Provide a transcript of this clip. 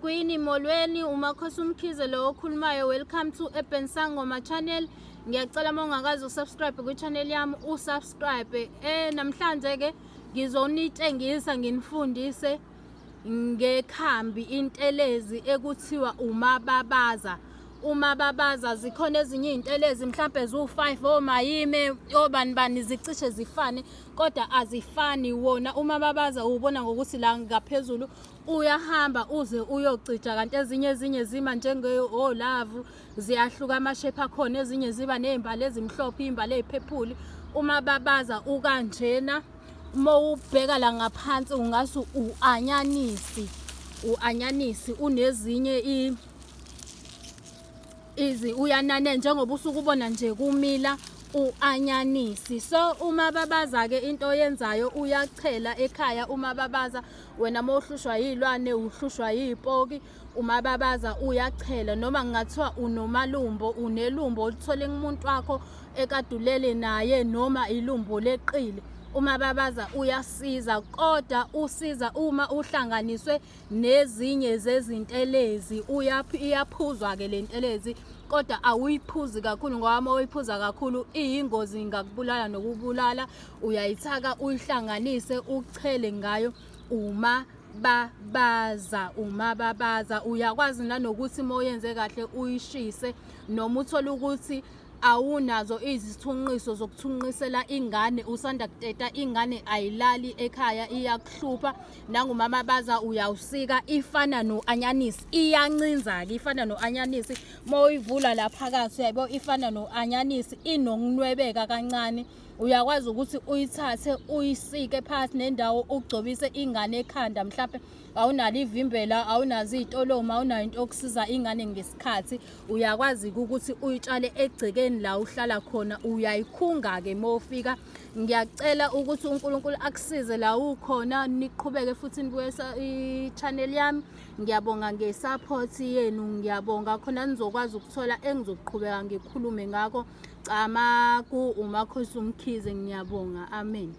Gwini molweni uMakhosi uMkhize lo okhulumayo. Welcome to Urban Sangoma channel. Ngiyacela uma ungakazi usubscribe kwi-channel yami usubscribe. Namhlanje ke ngizonitshengisa nginifundise ngekhambi intelezi ekuthiwa umababaza. Umababaza zikhona ezinye izintelezi mhlambe ziwu-5 omayime obani bani zicishe zifane kodwa azifani. Wona umababaza uwubona ngokuthi la ngaphezulu uyahamba uze uyocija, kanti ezinye zima njenge-olavu, ziyahluka amashephu akhona, ezinye ziba ney'mbali ezimhlophe, iy'mbali ey'phephuli. Uma babaza ukanjena, uma ubheka la ngaphansi ungathi u-anyanisi, u-anyanisi unezinye izi uyanane njengoba usuke ubona nje kumila u-anyanisi. So uma babaza-ke into oyenzayo uyachela ekhaya. Uma babaza wena uma uhlushwa yiy'lwane, uhlushwa yiy'poki, uma babaza uyachela, noma kungathiwa unomalumbo, unelumbo oluthole kumuntu wakho ekadulele naye, noma ilumbo leqile, uma babaza uyasiza. Kodwa usiza uma uhlanganiswe nezinye zezintelezi. Iyaphuzwa-ke le ntelezi, kodwa awuyiphuzi kakhulu ngoba uma uyiphuza kakhulu iyingozi, ingakubulala nokubulala. Uyayithaka uyihlanganise uchele ngayo uma babaza. Uma babaza uyakwazi nanokuthi uma uyenze kahle uyishise, noma uthole ukuthi awunazo izithunqiso zokuthunqisela ingane, usanda kuteta ingane ayilali ekhaya iyakuhlupha, nangumama baza uyawusika, ifana no-anyanisi, iyancinza-ke ifana no-anyanisi. Uma uyivula la phakathi uyaybo ifana no-anyanisi, inokunwebeka kancane. Uyakwazi ukuthi uyithathe uyisike phakathi nendawo ugcobise ingane ekhanda, mhlampe awunalo ivimbela, awunazo iy'tolomo, awunayo into yokusiza ingane ngesikhathi, uyakwazi ukuthi uyitshale egcekeni la uhlala khona, uyayikhunga-ke uma ufika. Ngiyacela ukuthi uNkulunkulu akusize la ukhona, niqhubeke futhi nibuye i-channel yami. Ngiyabonga nge-support yenu, ngiyabonga khona nizokwazi ukuthola engizoqhubeka ngikhulume ngakho. Camagu, uMakhosi uMkhize, ngiyabonga. Amen.